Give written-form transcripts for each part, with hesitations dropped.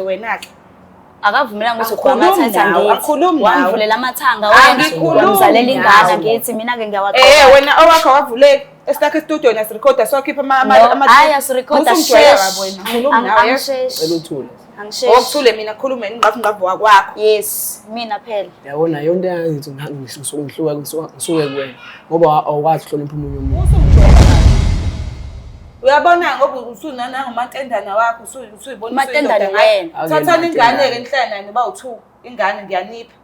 wena-ke. Akavumelanga ukuthi ugqoke Angikhulumi ama-tight nawe, angithi. angikhulumi nawe. Wamvulela amathanga wena. Angikhulumi Wamzalela ingane nawe. angithi mina-ke ngiyawagqoka. Eh wena owakho wavuleka esakhe studio nasirekhoda sokhipha ama No, hhayi asirekhoda Usungijwayela shesh. kabi wena, ngikhulumi nawe, yes? Angisheshi. Cela uthule. Angisheshi. Okuthule mina khulume ingqavu ngqavu wakwakho. Yes, mina phela. Yabona yonke into engayenza ngisuke ngihluke ngisuke kuwena ngoba awukwazi ukuhlonipha omunye umuntu. Usungijwayela kabi. Uyabona ngoba usunanangomantendana wakho usuyibona Umatendane usuyindoda ngayo. wena. Thathani ingane-ke nihlale nayo noba u-two ingane ngiyanipha.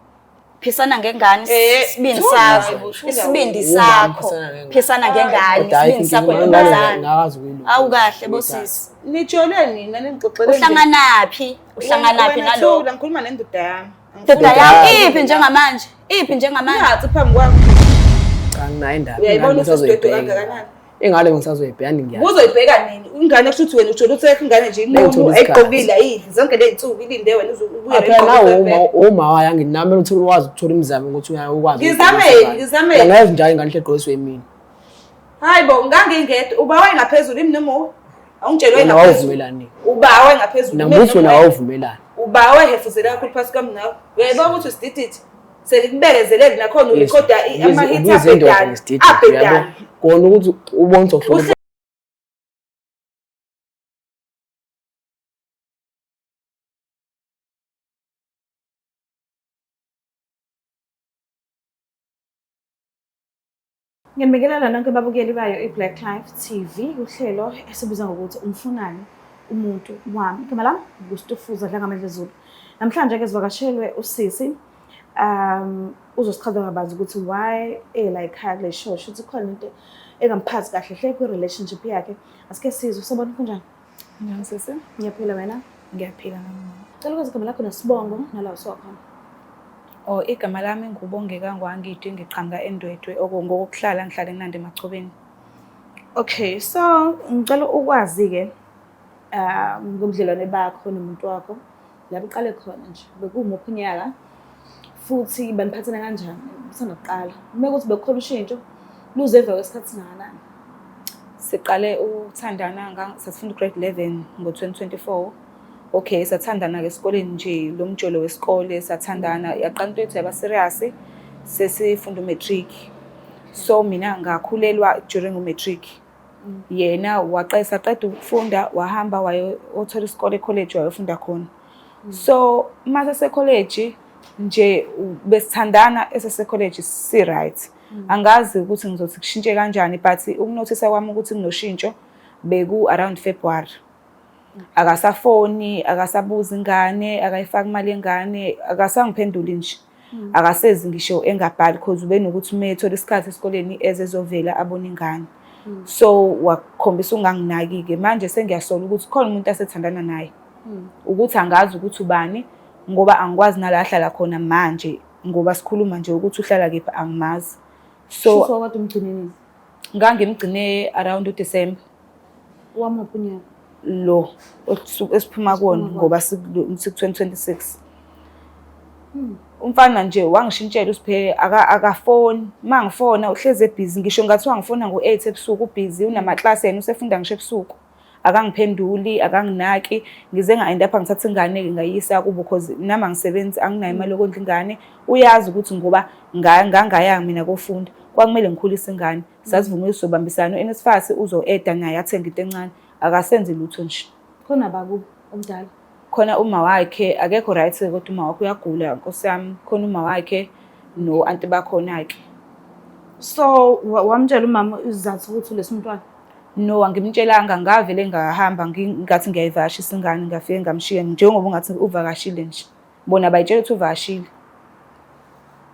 Phisana ngengane Eh, isibindi thula sakho. wena, thula Isibindi wena. sakho. Phisana ngengane. Phisana ngengane, Kodwa hhayi isibindi sakho inkinga, ingane ntombazane. ngakwazi ukuyilungisa. Awukahle bosisi. Nijole nina ningixoxele nje. Uhlanganaphi? Uhlanganaphi Wena nalo? thula, ngikhuluma nendoda yami. Ndoda Ndoda yami yami. iphi njengamanje? Iphi njengamanje? Ungathi phambi kwami. Cha nginayo indaba. Uyayibona Ingane ukuthi usidwedwe ngisazoyibheka. kangakanani? Ingane ngisazoyibheka ngiyazi. Uzoyibheka nini? Ingane kusho ukuthi wena ujole uthi ekho ingane nje inqumu Ngithola isikhathi. ayigqokile ayidli zonke ley'nsuku ilinde wena uze ubuye Ah, Phela nawe noyigqoke uma uma wayo angithi nami uthole ukwazi ukuthola imizamo ukuthi ukwazi. Ngizameni, ngizameni. Angeke njalo ingane ihle igqokiswe yimina. Hayi bo, ngangingedwa. Uba wayengaphezulu yimi noma uwe? Awungitsheli Wena wayengaphezulu. wawuvumelani? Uba wayengaphezulu. Mina yimi ngibuthi noma wena uwe? wawuvumelani. Uba wayehefuzela kakhulu phakathi kwami nawe. Uyayibona ukuthi usididithi. Selikubekezelele nakhona urekhoda ama-hit Ubize indoda abhedana. ngesidididi uyabo. Abhedana. Kona ukuthi ubone ukuthi uhlonipha Ngiyanibingelela nonke babukeli bayo i-Black Life TV uhlelo esibiza ngokuthi umfunani umuntu wami. Igama lami nguStufuza Dlangamandla Zulu. Namhlanje ke sivakashelwe usisi uzosichaza kabanzi ukuthi why ela ekhaya kule show shuthi khona into engamphathi kahle hle kwi-relationship yakhe. Asike sizwe sabona kunjani? Njani sisi? Ngiyaphila wena? Ngiyaphila nami. Cela ukwazi igama lakho nesibongo nala usuka khona. Oh, igama lami nguBongeka Ngwangidi ngiqhamuka eNdwedwe ngokokuhlala ngihlala eNanda eMachobeni. Okay, so ngicela ukwazi-ke ngobudlelwane bakho nomuntu wakho la buqale khona nje bekuwumuphi unyaka futhi baniphathana kanjani kusanda kuqala uma kuthi bekukhona ushintsho luze emva kwesikhathi singakanani? Siqale ukuthandana sasifunda u-grade 11 ngo-2024. Okay, sathandana-ke esikoleni nje lo mjolo wesikole sathandana yaqala into yethu yaba serious sesifunda u-matric. So mina ngakhulelwa during u-matric. Yena waqeda saqeda ukufunda wahamba wayothola isikole e-college wayofunda khona. So mase se-college nje besithandana esese-college si-right. Angazi ukuthi ngizothi kushintshe kanjani but ukunothisa kwami ukuthi kunoshintsho beku around February. Akasafoni, akasabuzi ingane, akayifaki imali yengane, akasangiphenduli nje. Akasezi ngisho engabhali cause ubenokuthi uma ethola isikhathi esikoleni eze ezovela abone ingane. So wakhombisa ukunganginaki-ke manje sengiyasola ukuthi khona umuntu asethandana naye. Ukuthi angazi ukuthi ubani ngoba angikwazi nala ahlala khona manje ngoba sikhuluma nje ukuthi uhlala kephi angimazi. So so kade umgcine nini? Ngangimgcine around uDecember. Wamuphi unyaka? Lo esiphuma kuwona ngoba siku-2026. Umfana nje wangishintshela uSiphe akafoni, uma ngifona uhlezi ebhizi ngisho ngathiwa ngifona ngo-8 ebusuku ubhizi unamaklasi yena usefunda ngisho ebusuku. Akangiphenduli, akanginaki, ngize nga-end up ngithatha ingane-ke ngayisa kubo cause nami angisebenzi anginayo imali yokondla ingane. Uyazi ukuthi ngoba ngangayanga mina kofunda kwakumele ngikhulise ingane. Sasivumile ukuthi sobambisana u-NSFAS uzo-eda naye athenge into encane akasenzi lutho nje. Khona bakubo omdala? Khona uma wakhe akekho right kodwa uma wakhe uyagula nkosi yami khona uma wakhe no-anti bakhona-ke. So wamtshela umama isizathu ukuthi ulesa umntwana? No, angimtshelanga ngavele ngahamba ngathi ngiyayivakashisa ingane ngafike ngamshiya njengoba ungathi uvakashile nje. Bona bayitshela ukuthi uvakashile.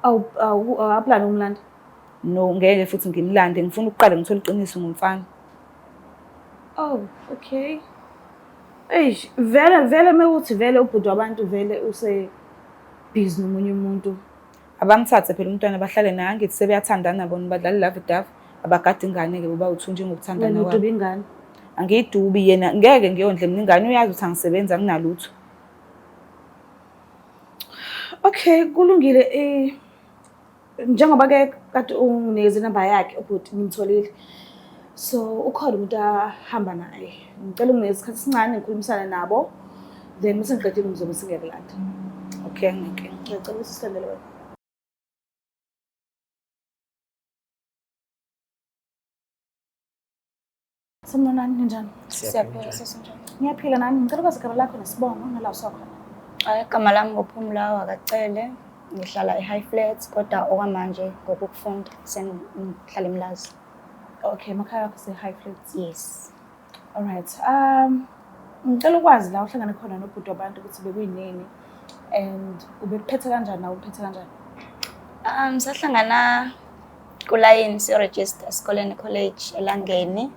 Awu awuplani ukumlanda? No, ngeke futhi ngimlande ngifuna ukuqale ngithole iqiniso ngomfana. Oh, okay. Eish, vele vele mewuthi vele ubhuti wabantu vele use busy nomunye umuntu. Abamthathe phela umntwana bahlale naye angithi sebeyathandana bona badlala love dove abagade ingane ke boba uthu njengokuthandana kwabo. Wena uduba ingane. Angiyidubi yena ngeke ngiyondle mina ingane uyazi ukuthi angisebenzi anginalutho. Okay, kulungile eh njengoba ke kade unginikeze inamba yakhe ubhuti ngimtholile. So ukhona umuntu ahamba naye. Ngicela unginike isikhathi esincane ngikhulumisane nabo. Then mase ngiqedile ngizobe sengiyakulanda. Okay, nginenkinga. Ngiyacela ukuthi silandele wena. Sanibonani, ninjani? Siyaphila sesinjani? Ngiyaphila nami. Ngicela ukwazi igama lakho nesibongo nala usuka khona. Hayi, igama lami nguPhumla wakaCele. Ngihlala e-High Flats kodwa okwamanje ngokufunda sengihlala eMlazi. Okay, emakhaya wakho se-High Flats. Yes. Alright. Ngicela ukwazi la uhlangane khona nobhuti wabantu ukuthi bekuyinini and ubekuphethe kanjani nawe uphethe kanjani? Sahlangana kulayini siyoregister esikoleni college eLangeni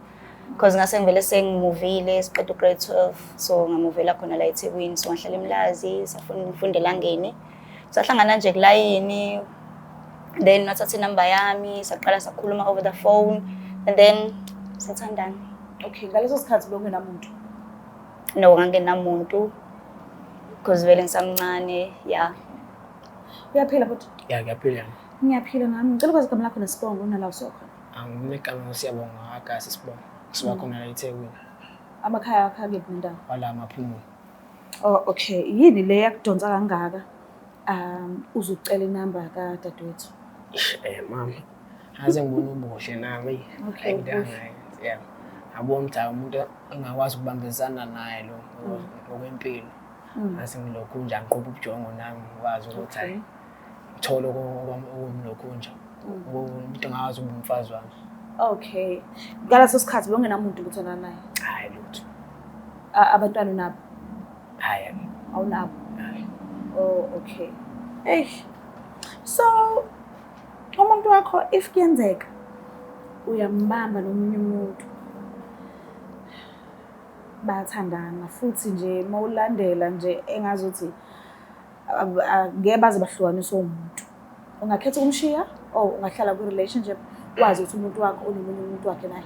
because ngase ngivele sengimuvile siqeda ugrade 12, so ngamuvela khona la eThekwini, so ngahlala eMlazi, safunda ngifunda eLangeni. Sahlangana nje kulayini, then wathatha inamba yami, saqala sakhuluma over the phone and then sathandana. Okay, ngaleso sikhathi bekungenamuntu. No, ngangenamuntu because vele ngisamncane, yeah. Uyaphila bhuti? Ya, ngiyaphila. Ngiyaphila nami. Ngicela ukwazi igama lakho nesibongo nala usuka khona. Anginegama ngoSiyabonga kaGasi sibongo. Kusuka khona la eThekwini. Amakhaya akho akephi nendawo? Wala Maphumulo. Oh, okay. Yini le yakudonsa kangaka? Uzucela inamba kadadewethu. Eish, mama. Ngaze ngibone ubuhle nami. Okay, Ayinto angayenza. Yeah. Ngabona ukuthi hayi umuntu engakwazi ukubambisana naye lo ngokwempilo. Ngase ngilokhu nje angiqopha ubujongo nami ngikwazi ukuthi hayi ngithole okumlokhu nje. Umuntu engakwazi ukuba umfazi wami. Okay. Ngaleso sikhathi bewungenamuntu ukuthandana naye. Hayi lutho. Abantwana unabo? Hayi. Awunabo? Hayi. Oh, okay. Hey. So umuntu wakho if kuyenzeka uyambamba nomunye umuntu bathandana futhi nje mawulandela nje engazuthi ngeke baze bahlukaniswe umuntu. Ungakhetha ukumshiya or ungahlala kwi-relationship wazi ukuthi umuntu wakho unomunye umuntu wakhe naye.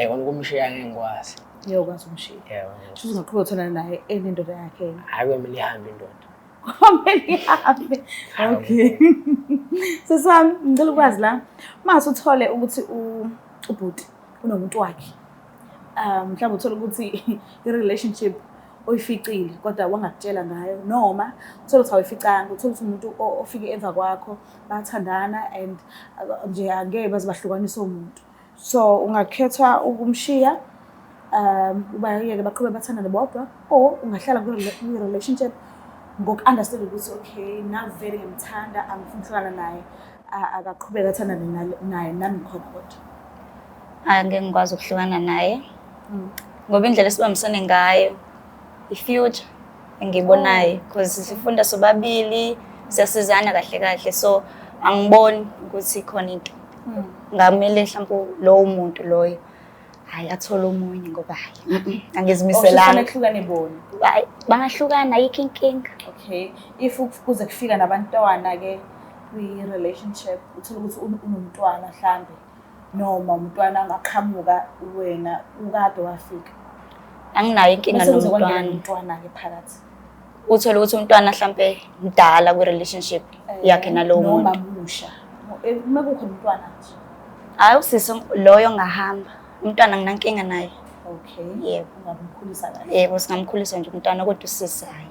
Kona ukumshiya ngeke ngikwazi. Ngeke ukwazi ukumshiya. Yebo. Shuthi ungaqhubeka uthandane naye enendoda yakhe yena. Hayi kwemele ihambe indoda. Kwamele ihambe. Okay. Sesami, ngicela ukwazi la. Mase uthole ukuthi ubhuti unomuntu wakhe. Mhlawumbe uthole ukuthi i-relationship oyificile kodwa wangakutshela ngayo, noma uthole ukuthi awuyificanga, uthole ukuthi umuntu ofike emva kwakho bathandana and nje angeke baze bahlukanise umuntu. So ungakhetha ukumshiya, ubayeke baqhubeke bathandane bodwa, or ungahlala kwi-relationship ngoku-understand ukuthi okay, nami vele ngiyamthanda, angifuni ukuhlukana naye, akaqhubeke athandane naye nami ngikhona kodwa. Hayi, angeke ngikwazi ukuhlukana naye. Ngoba indlela esibambisene ngayo, i-future engiyibonayo, because sifunda sobabili, siyasizana kahle kahle, so angiboni ukuthi khona into. Ngamele mhlawumbe lowo muntu loyo hayi athole omunye ngoba hayi angizimiselanga. Kuhlukane bona. Hayi, bangahlukana ayikho inkinga. Okay, if kuze kufika nabantwana ke kwi-relationship, uthole ukuthi unomntwana mhlambe noma umntwana angaqhamuka wena ukade wafika. Anginayo inkinga Bese kuze kwangena nomntwana. nomntwana ke phakathi. Uthole ukuthi umntwana mhlambe mdala kwi-relationship yakhe nalowo Noma muntu. musha. Uma kukhona umntwana nje. Hayi usisi loyo ngahamba. Umntwana nginankinga naye. Okay. Yebo. Ungamkhulisa kahle. Yebo, singamkhulisa nje umntwana kodwa usisi hayi.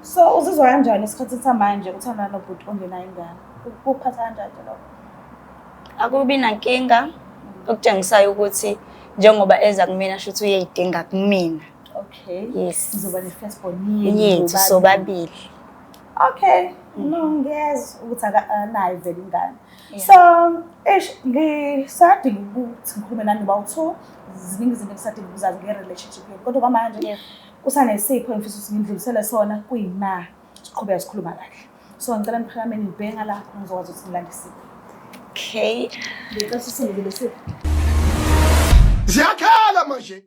So uzizwa kanjani esikhathini samanje uthandana nobhuti ongenayo ingane? Ukuphatha kanjani nje lokho? Akubi nankinga, okutshengisayo ukuthi njengoba eza kumina shuthi uyayidinga kumina. Okay. Yes. Uzoba ne-first born yenu Yethu sobabili. Okay. No, ngiyezwa ukuthi akanayo vele ingane. So, eish, ngisadinga ukuthi ngikhulume nani ngoba-two, ziningi izinto engisadinga ukuzazi nge-relationship yenu. Kodwa kwamanje Yeah. kusanesipho engifisa ukuthi ngidlulisele sona kuyima siqhubeka sikhuluma kahle. So ngicela niphakameni nibheke ngala khona ngizokwazi ukuthi ngilande isipho. Okay. Ngicela usisondele isipho. Ziyakhala manje.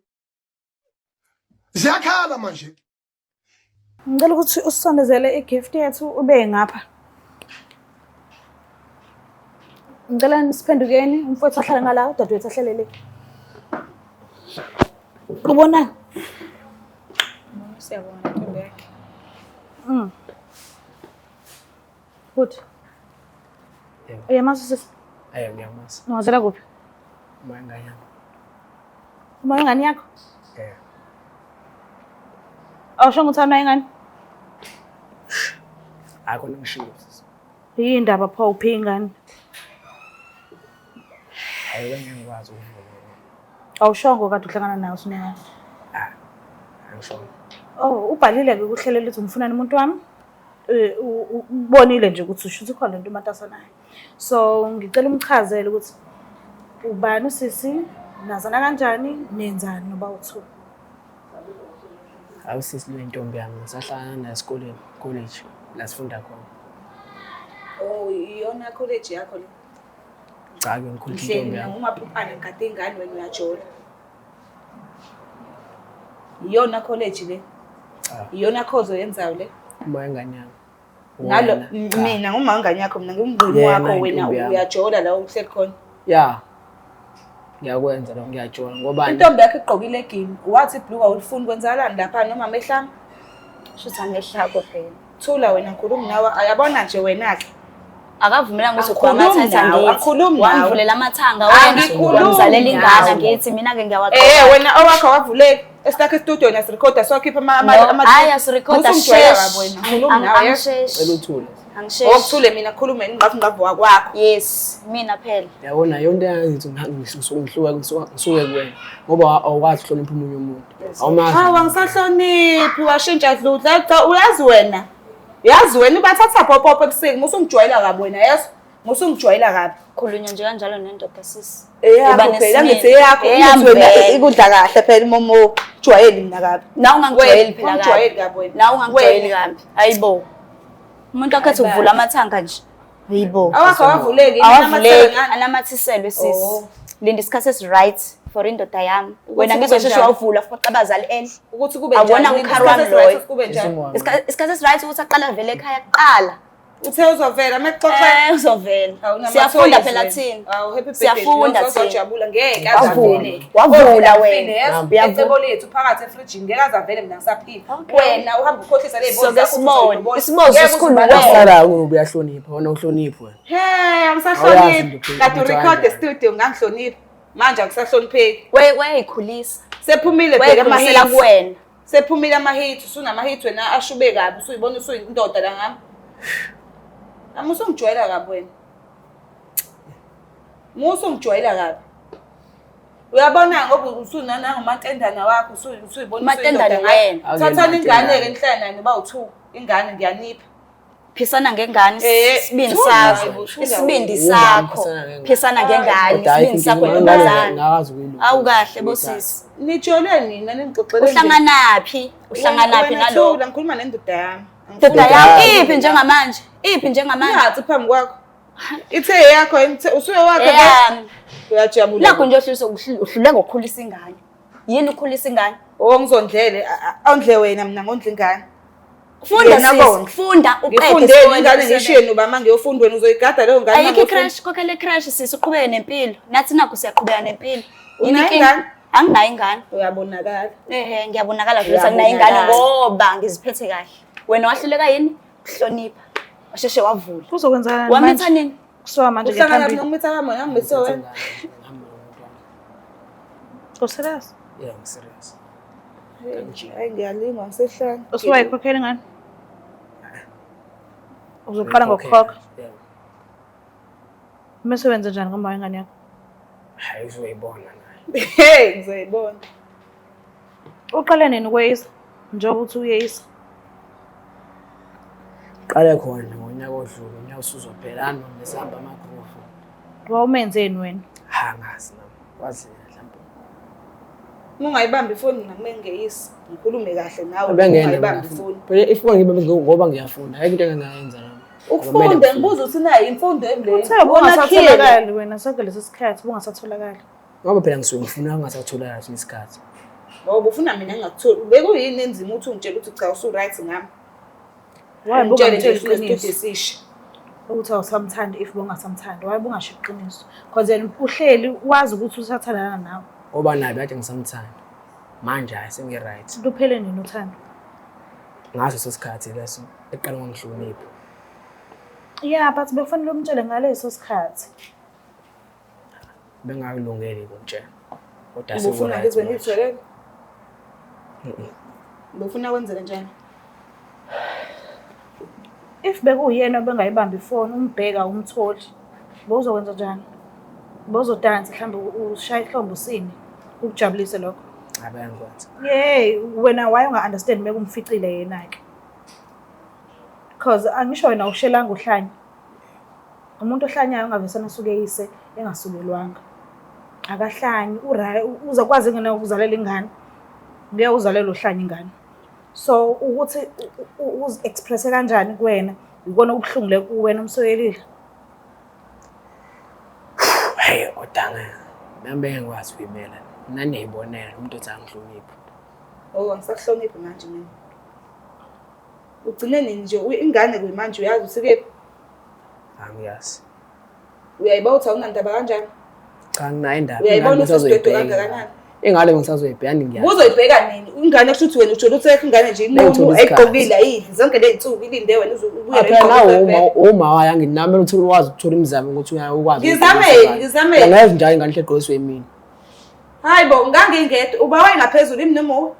Ziyakhala manje. Ngicela ukuthi usisondezele i-gift yethu ube ngapha. Ngicela nisiphendukeni, umfowethu ahlale ngala, udadewethu ahlale le. Ubona? Siyabonga ntombi yakhe. Good. Yebo. Uyamazi usisi? Ngiyamazi. Ungazela kuphi? Uma ingane yami. Uma ingane yakho? Yebo. Awushongo ukuthi awunayo ingane? Hayi khona ngishilo sisi. Yini indaba pho uphi ingane? Hayi wena ngikwazi ukuvuma. Awushongo kade uhlangana naye usunengane. Ah. Angishongo. Oh, ubhalile-ke kuhlelo lethu ngifunani umuntu wami. Eh, ubonile nje ukuthi usho ukuthi khona lento umatasa nayo. So ngicela umchazele ukuthi ubani usisi, nazana kanjani, nenzani noba u-two. Hayi usisi lo intombi yami ngisahlangana naye esikoleni, college la sifunda khona. Oh, iyona college yakho le. Cha ke ngikhulisa Ngihleli intombi mina yami. ngumaphuphane ngigade ingane wena uyajola. Iyona college le. Cha. Iyona course oyenzayo le. Uma ingane yami. Ngalo Wena, cha. mina nguma ingane yakho mina ngingumngqini Yena wakho wena intombi yami. uyajola la uhleli khona. Ya. Ngiyakwenza lokho ngiyajola ngoba Intombi yakho igqokile egini. Wathi ibhluku awulifuni kwenzakalani lapha noma amehlanga? Shuthi amehlako phela. Thula wena ngikhuluma nawe. Ayabona nje wena ke. Akavumelanga ukuthi Angikhulumi ugqoke amathathi nawe, angithi. angikhulumi nawe. Wamvulela amathanga wena. Angikhulumi Wamzalela ingane nawe. angithi mina-ke ngiyawaqoka. Eh wena owakho awavuleki. Esakhe studio nasirekhoda sokhipha ama No, ama hhayi asirekhoda Usungijwayela shesh. kabi wena. Ngikhuluma nawe. Angisheshi. cela uthule. Angisheshi. Okuthule mina khulume ngqavu ngqavu wakwakho. Yes, mina phela. Yabona yonke into engayenza ngisuke ngihluke ngisuke kuwena ngoba awukwazi ukuhlonipha omunye umuntu. Awumazi. Hawu angisahloniphi washintsha dludla cha uyazi wena. Yazi wena ubathatha popopo ebusuku musungijwayela kabi wena yazi. Musungijwayela kabi. Khulunywa nje kanjalo nendoda sisi. Eyakho Uba phela nesimilo. ngithi eyakho Eyami ngithi wena vele. ikudla kahle phela imomo jwayeli mina kabi. Nawe ungangijwayeli Wena, phela kabi. ungijwayeli kabi wena. Nawe ungangijwayeli Wena. kabi. Hayibo. Umuntu akhethe ukuvula amathanga nje. Hayibo. Awakho awavuleki Awavuleki, anamathiselwe sisi. Oh. Linda isikhathi esi-right for indoda yami. Wena kube ngizosheshe njani? wawuvula futhi abazali eli. Ukuthi kube Awubona njani? ukhari wami Isikhathi esi-right loyo. kube njani? Isikhathi esi-right ukuthi aqale avele ekhaya kuqala. Uthe uzovela mekuxoxa Eh uzovela. Awunama Siyafunda toys phela wena. thina. Awu, happy birthday, Siyafunda Dlozi, thina. uzojabula ngeke aze Wavula. avele. Wavula Ovela wena. yes, Uyavula. ecebo lethu phakathi efrijini ngeke aze avele mina ngisaphila. Okay. Wena uhamba ukhohlisa ley'bozi Soke zakho sibone. uzoyibona. Isibozi Ngeke esikhulu uzibale. wena. Kusalayo ngoba uyahlonipha, wena uhloniphi wena. He, Awuyazi angisahloniphi. nje Kade ukuthi urekhode kanjani. e-studio ngangihloniphi. Manje akusahlonipheki. Wayikhulisa. Sephumile bheka Wayikhulisela ama-hits. kuwena. Sephumile ama-hits, usunama-hits wena ashube kabi, usuyibona usuyindoda la ngami. Ami usungijwayela kabi wena. Musungijwayela kabi. Uyabona ngoba usunanangomatendana wakho usuyibona Umatendane usuyindoda ngayo. wena. Thathani ingane-ke Awungeni nihlale nayo noba u-two. Ingane ngiyanipha. Phisana ngengane Eh, isibindi thula sakho. wena, thula Isibindi wena. sakho. Phisana ngengane. Phisana ngengane, Kodwa hhayi, isibindi sakho ingane ntombazane. ngakwazi ukuyilungisa. Awu kahle bosisi. Nijole nina ningixoxele nje. Uhlanganaphi? Uhlanganaphi Wena nalokho? thula, ngikhuluma nendoda yami. Ndoda Ndoda yakho yami. iphi njengamanje? Iphi njengamanje? Ingathi phambi kwakho. Ithe eyakho ithe usuye wakhe ke. Eyami. Uyajabula. Nakho nje ohlulisa uhluleka ngokukhulisa ingane. Yini ukukhulisa ingane? Oh ngizondlele, ondle wena mina ngondle ingane. Funda Yena sis, kondla. funda uqede Ngifundeni isikole ingane usebenze. ngishiye nobaba ngiyofunda wena uzoyigada leyo ngane. Ayikho uma i-crash, khokhela i-crash sisi uqhubeke nempilo. Nathi nakho siyaqhubeka nempilo. Yini Unayo inkinga? ingane? Anginayo ingane. ngiyofunda. Uyabonakala. Ehe, ngiyabonakala vele ukuthi anginayo ingane Uyabonakala. ngoba ngiziphethe kahle. Wena wahluleka yini? Ukuhlonipha. Washeshe wavula. Kuzokwenzakalani Wamitha manje? nini? Kusuka manje kuya Uhlangana phambili. nokumitha kwami wena ngimithe Ngithathe wena. ingane, ngihamba nomuntu wami. Userious? Yeah, ngiserious. Hayi ngiyalingwa ngisehlane. Usuwayikhokhela ingane? Uzoqala ngokukhokha. Yeah. Mese wenze njani ngoma wengane yakho? Hayi uzoyibona naye. Hey ngizoyibona. Uqale nini ukweyisa? Njengoba uthi uyeyisa. Qale khona ngonyaka odlule, unyaka usuzophela noma besihamba ama-groove. Wawumenzeni wena? Ha ngazi nami. Kwazi mhlawumbe. Uma ungayibambi ifoni mina kumele ngeyise. Ngikhulume kahle nawe. Bengena Ungayibambi ifoni. Phela ifoni ngibambe ngoba ngiyafunda. Ayikho into engingayenza nami. Ukufunda ngibuza ukuthi nayo imfundo emleni. Uthe ubungasatholakali wena sonke leso sikhathi ubungasatholakali. Ngoba phela ngisuke ngifuna ungasatholakali ngesinye isikhathi. Ngoba ufuna mina ngingakutholi. Bekuyini enzima ukuthi ungitshele ukuthi cha usu-right ngami. Why Ungitshele nje bungamtsheli usunestudio iqiniso? esisha. Ukuthi awusamthandi if bungasamthandi. Why bungasho iqiniso? Because yena uhleli wazi ukuthi usathandana nawe. Ngoba naye kade ngisamthanda. Manje hayi sengi-right. Luphele nini uthando? Ngaso leso sikhathi leso eqala ngangihlonipha. Yeah, but bekufanele umtshele ngaleso sikhathi. Bengakulungeli ukumtshela. Kodwa Ubufuna sengi-right ngizwe manje. ngiyitholele? Bofuna kwenzeke njani? If bekuyena obengayibamba ifoni umbheka umtholi, bowuzokwenza njani? Bowuzodansa mhlawumbe ushaye ihlombe usine, kukujabulise lokho. Cha bayangikwenza. Yey, wena why unga-understand uma kumficile yena-ke? Cause angisho wena awushelanga uhlanya. Umuntu ohlanyayo ongavesane asuke eyise engasukelwanga. Akahlanyi, uzokwazi ngene ukuzalela ingane. Ngeke uzalele uhlanya ingane. So ukuthi uzi-express-e kanjani kuwena, ikona okubuhlungu le kuwena umsukelile. Hayi kodwa ngeke. Nami bengeke ngikwazi ukuyimela. Nani niyayibonela umuntu othi angihloniphi. Oh, angisakuhloniphi manje mina. Ugcine nini nje ingane kuyimanje uyazi usikephi? Angiyazi. Uyayiba ukuthi awunandaba kanjani? Cha nginayo indaba. Uyayibona Ingane ukuthi usidwedwe ngisazoyibheka. kangakanani? Ingane ngisazoyibheka ngiyazi. Uzoyibheka nini? Ingane kusho ukuthi wena ujola uthi ingane nje inqunu Ngithola isikhathi. ayigqokile ayidli zonke ley'nsuku ilinde wena uze ubuye Ah, Phela noyigqoke nawe uzoyibheka. uma wayo angithi nami ukuthi ukwazi ukuthola imizamo ukuthi ukwazi. Ngizameni, ngizameni. Ngeke njalo ingane ihle egqokiswe yimina. Hayi bo, ngangingedwa. Uba wayengaphezulu imi noma uwe?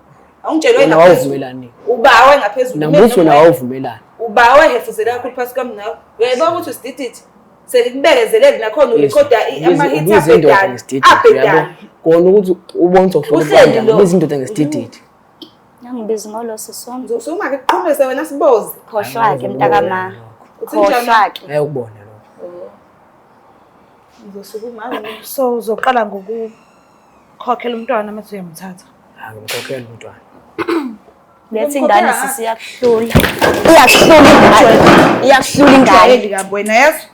Awungitshele Wena wayengaphezulu. wawuvumelani? Uba wayengaphezulu. imi Nambuthi noma wena uwe? wawuvumelani. Uba wayehefuzela kakhulu phasi kwami nawe. Uyayibona ukuthi usididithi. Selikubekezelele nakhona urekhoda ama-hit Ubiza indoda abhedana. ngesidididi uyabo. Abhedana. Kona ukuthi ubone ukuthi Uhleli uhlonipha kanjani. lo. Ubiza indoda ngesidididi. Nangibiza ngoloso sona. Ngizosukuma ke kuqhumese wena sibozi. Khohlwa-ke mntakama. Uthi njani? Khohlwa-ke. Ngeke ukubone lokho. Ngizosukuma. So uzoqala ngokukhokhela umntwana mase uyamthatha. Angimkhokheli umntwana. Lethi ingane sisi iyakuhlula. Iyakuhlula ingane. Iyakuhlula ingane. Jwayeli kabi wena yezo.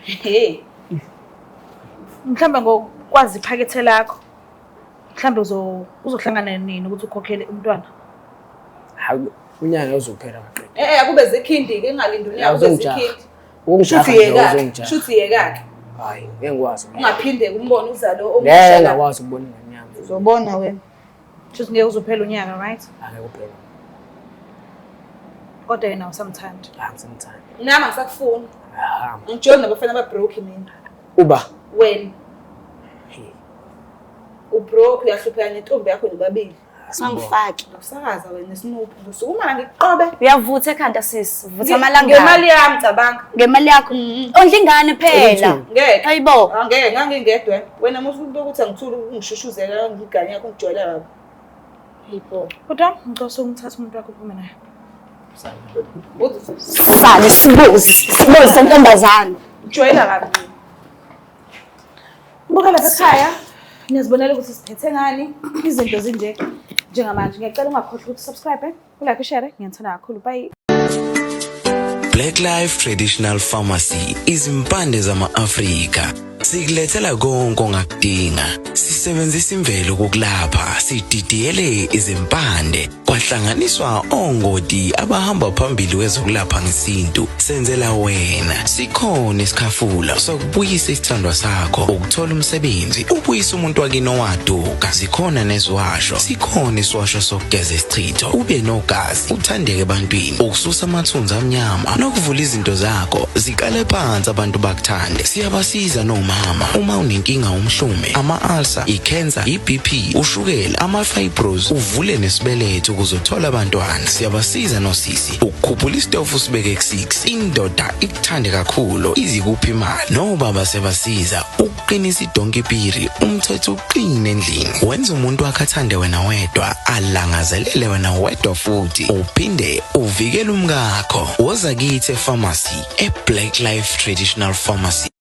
Hey. Mhlawumbe ngokwazi iphakethe lakho, mhlawumbe uzohlangana nini ukuthi ukhokhele umntwana. Hayi unyaka uzophela maqede. Eh eh akube zikhindi ke ngingalindi unyaka kube Uzongijaha. zikhindi. Ukungijaha Shuthi nje yekake. uzongijaha. Shuthi yekake. Hayi ngeke ngikwazi. Ungaphinde kumbone uzalo Ngeke omusha. la. ngakwazi ukubona ingane yami. Uzobona wena. Shuthi ngeke uzophela unyaka, right? Angeke uphele. Kodwa yena awusamthandi. Angisamthandi. Nami angisakufuni. Ah, Angijoli nabafana ababroke mina. Uba. Wena Hey, ubroke uyahlupheka nentombi yakho nobabili. Angifaki. Usakaza wena Snoop. Ngizosukuma la ngikuqobe. Uyavutha ekhanda sisi. Vutha amalanga. Ngemali yami cabanga. Ngemali yakho. Ondla ingane phela. Ngeke. Hayibo. Angeke ngangingedwa. Wena musu ukuthi angithuli ungishushuzela ngigane yakho ngijwayela kabi. Hayibo. Kodwa ngicela usungithathe umuntu wakho uphume naye. Sale sibozi. Sibozi sentombazane. Ujwayela kabi. Buka lapha ekhaya, niyazibonela ukuthi siphethe ngani, izinto zinje njengamanje. Ngiyacela ungakhohlwa ukuthi subscribe, ulike, ushare. Ngiyanithanda kakhulu. Bye. Black Life Traditional Pharmacy izimpande zama-Afrika sikulethela konke ongakudinga. Sisebenzisa imvelo ukukulapha, sididiyele izimpande kwahlanganiswa ongoti abahamba phambili kwezokulapha ngesintu. Senzela wena sikhona isikhafula sokubuyisa isithandwa sakho, ukuthola umsebenzi, ubuyise umuntu wakini owaduka. Zikhona neziwasho, sikhona isiwasho sokugeza isichitho, ube nogazi, uthandeke ebantwini, ukususa amathunzi amnyama nokuvula izinto zakho ziqale phansi abantu bakuthande. Siyabasiza nomama uma unenkinga umhlume, ama-ulcer, i-cancer, i-BP, ushukela, ama-fibros, uvule nesibeletho ukuze uthole abantwana. Siyabasiza nosisi ukukhuphula isitofu usibeke ku-6, indoda ikuthande kakhulu izikuphi imali. Nobaba siyabasiza ukuqinisa idonkipiri, umthetho uqine endlini, wenza umuntu wakhe athande wena wedwa, alangazelele wena wedwa, futhi uphinde uvikele umkakho. Woza kithi epharmacy, e-Black Life Traditional Pharmacy.